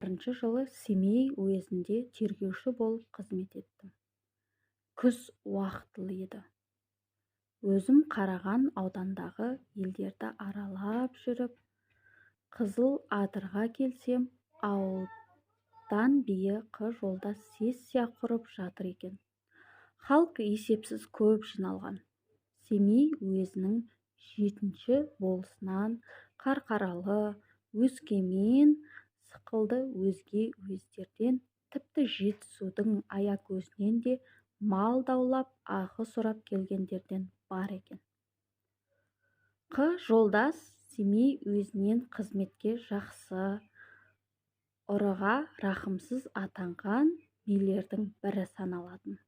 1941 жылы Семей уезінде тергеуші болып қызмет еттім. Күз уақытылы еді. Өзім қараған аудандағы елдерді аралап жүріп, Қызыл Адырға келсем, аудан биі Қ жолдас сессия құрып жатыр екен. Халық есепсіз көп жиналған. Семей уезінің 7-ші болысынан, Қарқаралы, Өскемен сықылды өзге уездерден, тіпті Жетісудың Аякөзінен де мал даулап, ақы сұрап келгендерден бар екен. Қ жолдас Семей уезінен қызметке жақсы, ұрыға рақымсыз атанған билердің бірі саналатын.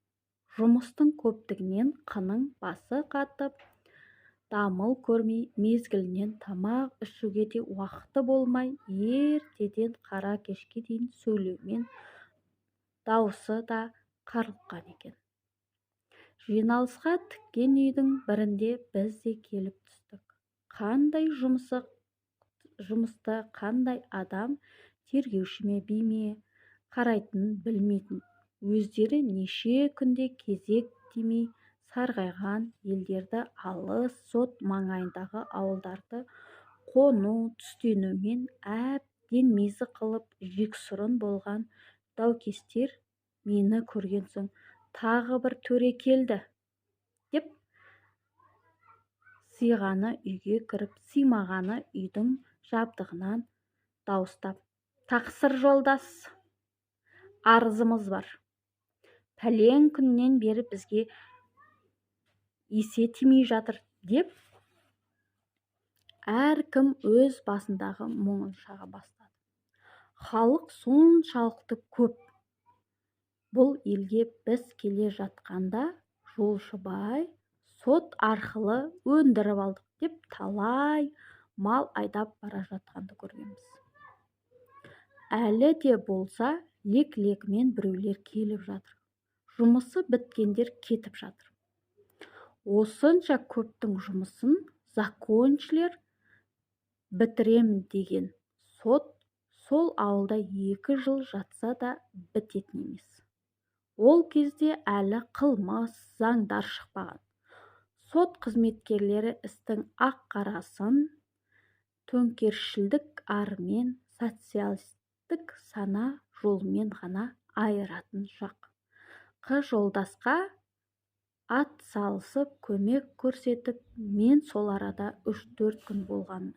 Жұмыстың көптігінен қының басы қатып, дамыл көрмей, мезгілінен тамақ ішуге де уақыты болмай, ертеден қара кешке дейін сөйлеумен дауысы да қарлыққан екен. Жиналысқа тіккен үйдің бірінде біз де келіп түстік. Қандай жұмысты қандай адам тергеуші ме, би ме қарайтынын білмейтін, өздері неше күнде кезек тимей сарғайған елдерді, алыс сот маңайындағы ауылдарды қону, түстенумен әбден мезі қылып жексұрын болған даукестер мені көрген соң, тағы бір төре келді деп сыйғаны үйге кіріп, сыймағаны үйдің жабдығынан дауыстап, тақсыр жолдас, арызымыз бар. Пәлен күннен бері бізге есе тимей жатыр деп әркім өз басындағы мұңын шаға бастады. Халық соншалықты көп. Бұл елге біз келе жатқанда жолшыбай сот арқылы өндіріп алдық деп талай мал айдап бара жатқанды көргенбіз. Әлі де болса лек-легімен біреулер келіп жатыр. Жұмысы біткендер кетіп жатыр. Осынша көптің жұмысын законшілер бітіремін деген сот сол ауылда 2 жыл жатса да бітетін емес. Ол кезде әлі қылмыс заңдар шықпаған. Сот қызметкерлері істің ақ-қарасын төңкерісшілдік арымен, социалистік сана жолымен ғана айыратын шақ. Қ жолдасқа ат салысып көмек көрсетіп, мен сол арада 3-4 күн болғанмын.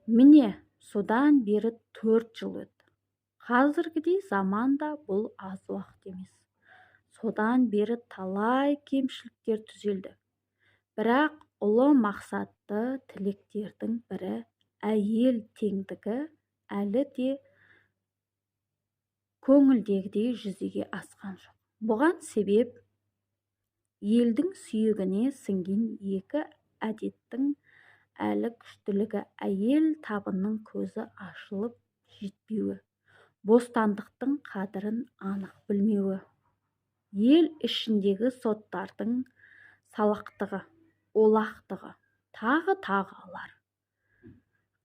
Міне, содан бері 4 жыл өтті. Қазіргідей заманда бұл аз уақыт емес. Содан бері талай кемшіліктер түзелді. Бірақ ұлы мақсатты тілектердің бірі әйел теңдігі әлі де көңілдегідей жүзеге асқан жоқ. Бұған себеп елдің сүйегіне сіңген екі әдеттің әлі күштілігі, әйел табының көзі ашылып жетпеуі, бостандықтың қадірін анық білмеуі, ел ішіндегі соттардың салақтығы, олақтығы, тағы-тағылар.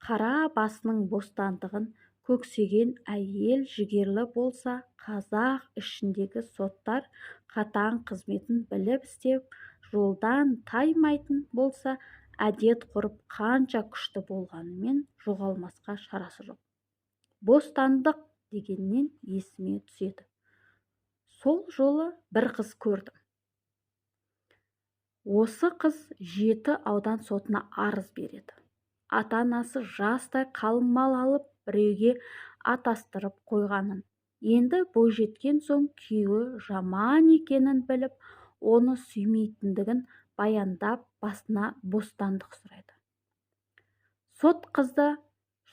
Қара басының бостандығын көксеген әйел жігерлі болса, қазақ ішіндегі соттар қатаң қызметін біліп істеп, жолдан таймайтын болса, әдет ғұрып қанша күшті болғанымен жоғалмасқа шарасы жоқ. Бостандық дегеннен есіме түседі. Сол жолы бір қыз көрдім. Осы қыз 7 аудан сотына арыз береді. Ата-анасы жастай қалың мал алып, біреуге атастырып қойғанын, енді бойжеткен соң күйеуі жаман екенін біліп, оны сүймейтіндігін баяндап, басына бостандық сұрайды. Сот қызды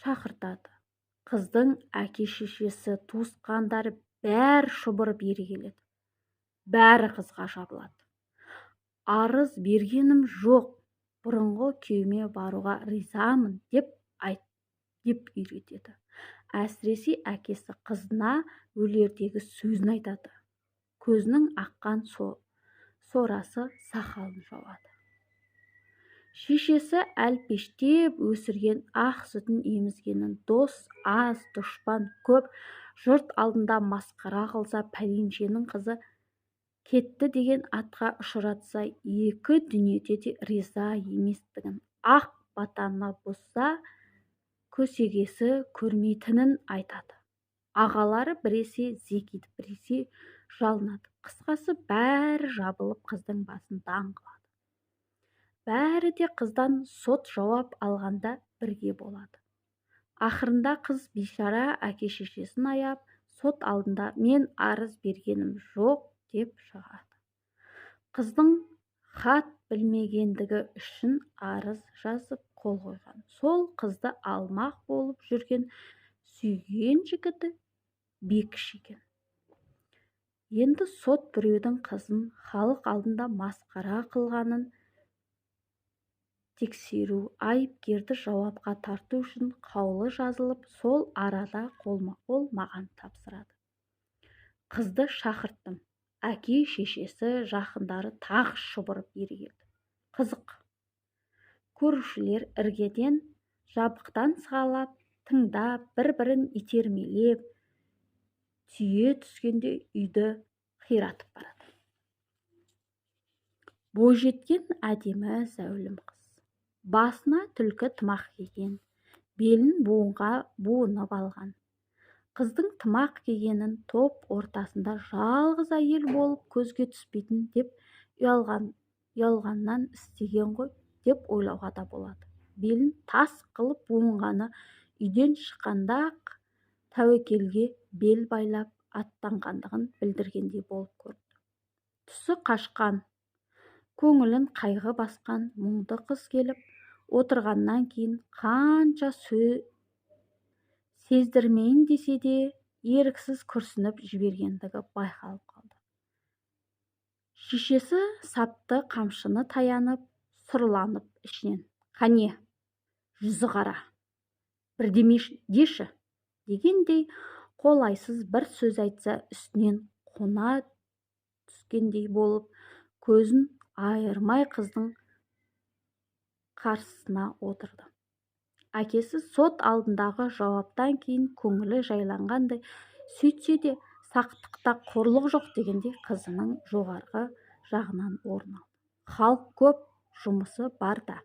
шақыртады. Қыздың әке-шешесі, туысқандары бәрі шұбырып ері келеді. Бәрі қызға жабылады. Арыз бергенім жоқ, бұрынғы күйеуіме баруға ризамын деп айт деп үйретеді. Әсіресе әкесі қызына өлердегі сөзін айтады. Көзінің аққан сорасы сақалын жауады. Шешесі әлпештеп өсірген ақ сүтін емізгенін дос аз, дұшпан көп, жұрт алдында масқара қылса, пәленшенің қызы кетті деген атқа ұшыратса, екі дүниеде де риза еместігін, ақ батаны бұзса, көсегесі көрмейтінін айтады. Ағалары біресе зекиді, біресе жалынады. Қысқасы, бәрі жабылып қыздың басын даң қылады. Бәрі де қыздан сот жауап алғанда бірге болады. Ақырында қыз бейшара әке-шешесін аяп, сот алдында мен арыз бергенім жоқ деп шығады. Қыздың хат білмегендігі үшін арыз жазып қол қойған. Сол қызды алмақ болып жүрген сүйген жігіті Бекіш екен. Енді сот біреудің қызын халық алдында масқара қылғанын тексеру, айыпкерді жауапқа тарту үшін қаулы жазылып, сол арада қолма-қол маған тапсырады. Қызды шақырттым. Әке шешесі, жақындары тағы шұбырып ере келді. Қызық. Көрушілер іргеден жабықтан сығалап, тыңдап, бір-бірін итермелеп, түйе түскенде үйді қиратып барады. Бойжеткен әдемі зәулім қыз. Басына түлкі тымақ киген, белін буынға буынып алған. Қыздың тымақ кигенін топ ортасында жалғыз әйел болып көзге түспейтін деп ұялғаннан істеген ғой деп ойлауға да болады. Белін тас қылып буынғаны үйден шыққанда-ақ тәуекелге бел байлап аттанғандығын білдіргендей болып көрінді. Түсі қашқан, көңілін қайғы басқан мұңды қыз келіп отырғаннан кейін қанша сездірмейін десе де еріксіз күрсініп жібергендігі байқалып қалды. Шешесі сапты қамшыны таянып, сұрланып ішінен: «Қане, жүзі қара, бірдеме деші» дегендей қолайсыз бір сөз айтса, үстінен қона түскендей болып, көзін айырмай қыздың қарсысына отырды. Әкесі сот алдындағы жауаптан кейін көңілі жайланғандай, сөйтсе де сақтықта қорлық жоқ дегендей қызының жоғарғы жағынан орын алды. Халық көп, жұмысы бар да,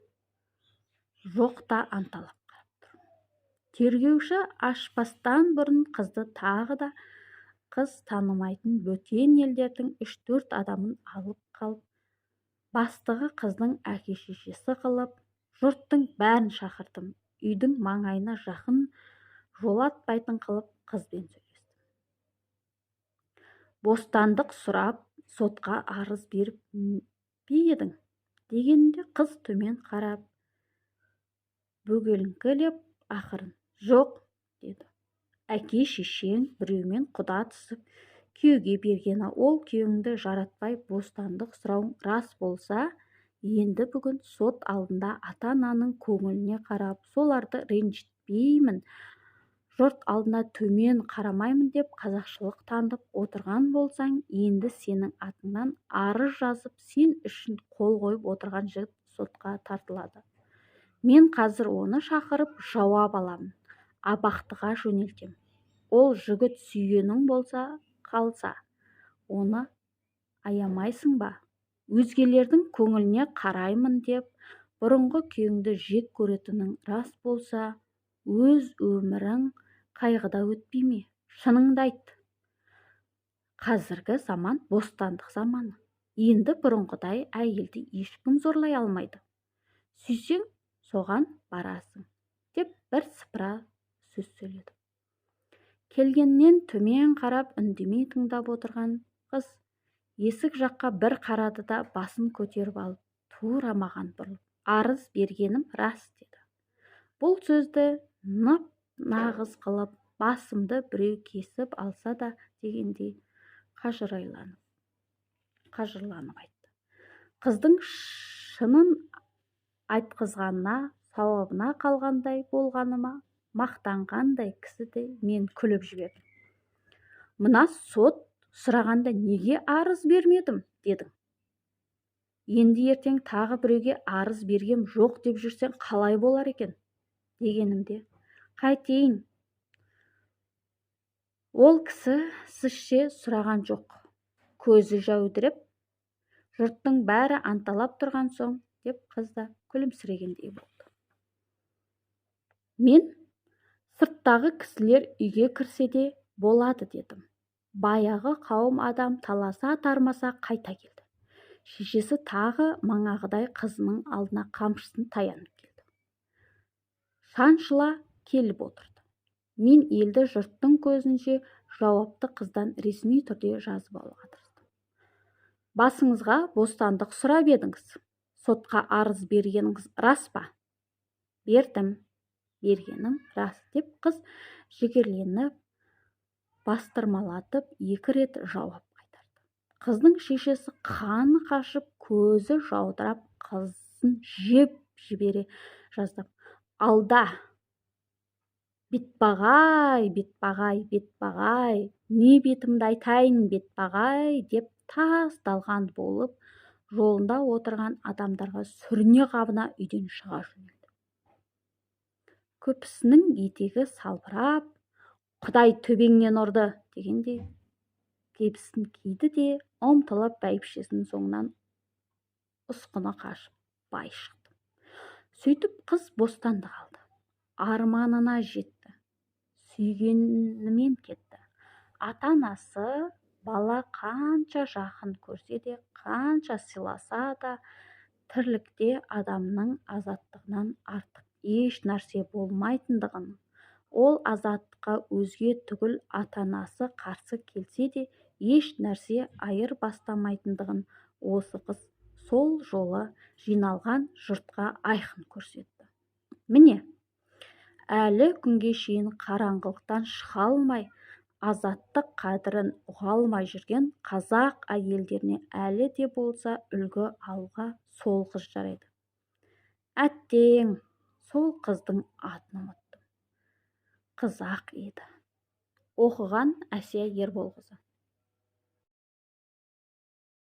жоқ та анталап қарап тұр. Тергеуші ашпастан бұрын қызды тағы да қыз танымайтын бөтен елдердің 3-4 адамын алып қалып, бастығы қыздың әке-шешесі қылып, жұрттың бәрін шақырдым. Үйдің маңайына жақын жолатпайтын қылып қызбен сөйлестім. Бостандық сұрап, сотқа арыз беріп пе едің? Дегенде қыз төмен қарап, бөгеліңкілеп ақырын: «Жоқ», деді. Әке шешең біреумен құда түсіп күйеуге бергені, ол күйеуіңді жаратпай бостандық сұрауың рас болса, енді бүгін сот алдында ата-ананың көңіліне қарап, соларды ренжітпеймін, жұрт алдына төмен қарамаймын деп қазақшылық танытып отырған болсаң, енді сенің атыңнан арыз жазып, сен үшін қол қойып отырған жігіт сотқа тартылады. Мен қазір оны шақырып жауап аламын, абақтыға жөнелтем. Ол жігіт сүйгенің болса қалса, оны аямайсың ба? Өзгелердің көңіліне қараймын деп, бұрынғы күйіңді жек көретінің рас болса, өз өмірің қайғыда өтпей ме? Шыныңды айт. Қазіргі заман бостандық заманы. Енді бұрынғыдай әйелді ешкім зорлай алмайды. Сүйсең, соған барасың, деп бір сыпыра сөз сөйледі. Келгеннен төмен қарап үндемей тыңдап отырған қыз есік жаққа бір қарады да басын көтеріп алып, тура маған бұрылып, арыз бергенім рас деді. Бұл сөзді нып нағыз қылып, басымды біреу кесіп алса да дегендей қажырланып айтты. Қыздың шынын айтқызғанына, сауабына қалғандай болғаныма мақтанғандай кісідей мен күліп жібердім. Мына сот сұрағанда неге арыз бермедім дедің. Енді ертең тағы біреуге арыз бергем жоқ деп жүрсең қалай болар екен дегенімде, қайтейін, ол кісі сізше сұраған жоқ, көзі жәудіреп, жұрттың бәрі анталап тұрған соң, деп қыз да күлімсірегендей болды. Мен сырттағы кісілер үйге кірсе де болады дедім. Баяғы қауым адам таласа тармаса қайта келді. Шешесі тағы манағыдай қызының алдына қамшысын таянып келді. Шаншыла келіп отырды. Мен елді жұрттың көзінше жауапты қыздан ресми түрде жазып алуға тырыстым. Басыңызға бостандық сұрап едіңіз. Сотқа арыз бергеніңіз рас па? Бердім. Бергенім рас, деп қыз жігерленіп бастырмалатып 2 рет жауап қайтарды. Қыздың шешесі қаны қашып, көзі жаудырап, қызын жеп жібере жаздап, алда, бетпағай, бетпағай, бетпағай, не бетімді айтайын, бетпағай, деп тас далған болып, жолында отырған адамдарға сүріне қабына үйден шыға жөнелді. Көпісінің етегі салбырап, Құдай төбеңнен ұрды дегендей кебісін киді де ұмтылып бәйбішесінің соңынан ұсқыны қашып бай шықты. Сөйтіп қыз бостандық алды. Арманына жетті. Сүйгенімен кетті. Ата-анасы бала қанша жақын көрсе де, қанша сыйласа да, тірлікте адамның азаттығынан артық еш нәрсе болмайтындығын, ол азаттыққа өзге түгіл ата-анасы қарсы келсе де еш нәрсе айыр бастамайтындығын осы қыз сол жолы жиналған жұртқа айқын көрсетті. Міне, әлі күнге шейін қараңғылықтан шыға алмай, азаттық қадірін ұға алмай жүрген қазақ әйелдеріне әлі де болса үлгі алуға сол қыз жарайды. Әттең, сол қыздың атын ұмыттым. Қызақ еді. Оқыған Әсия Ерболқызы.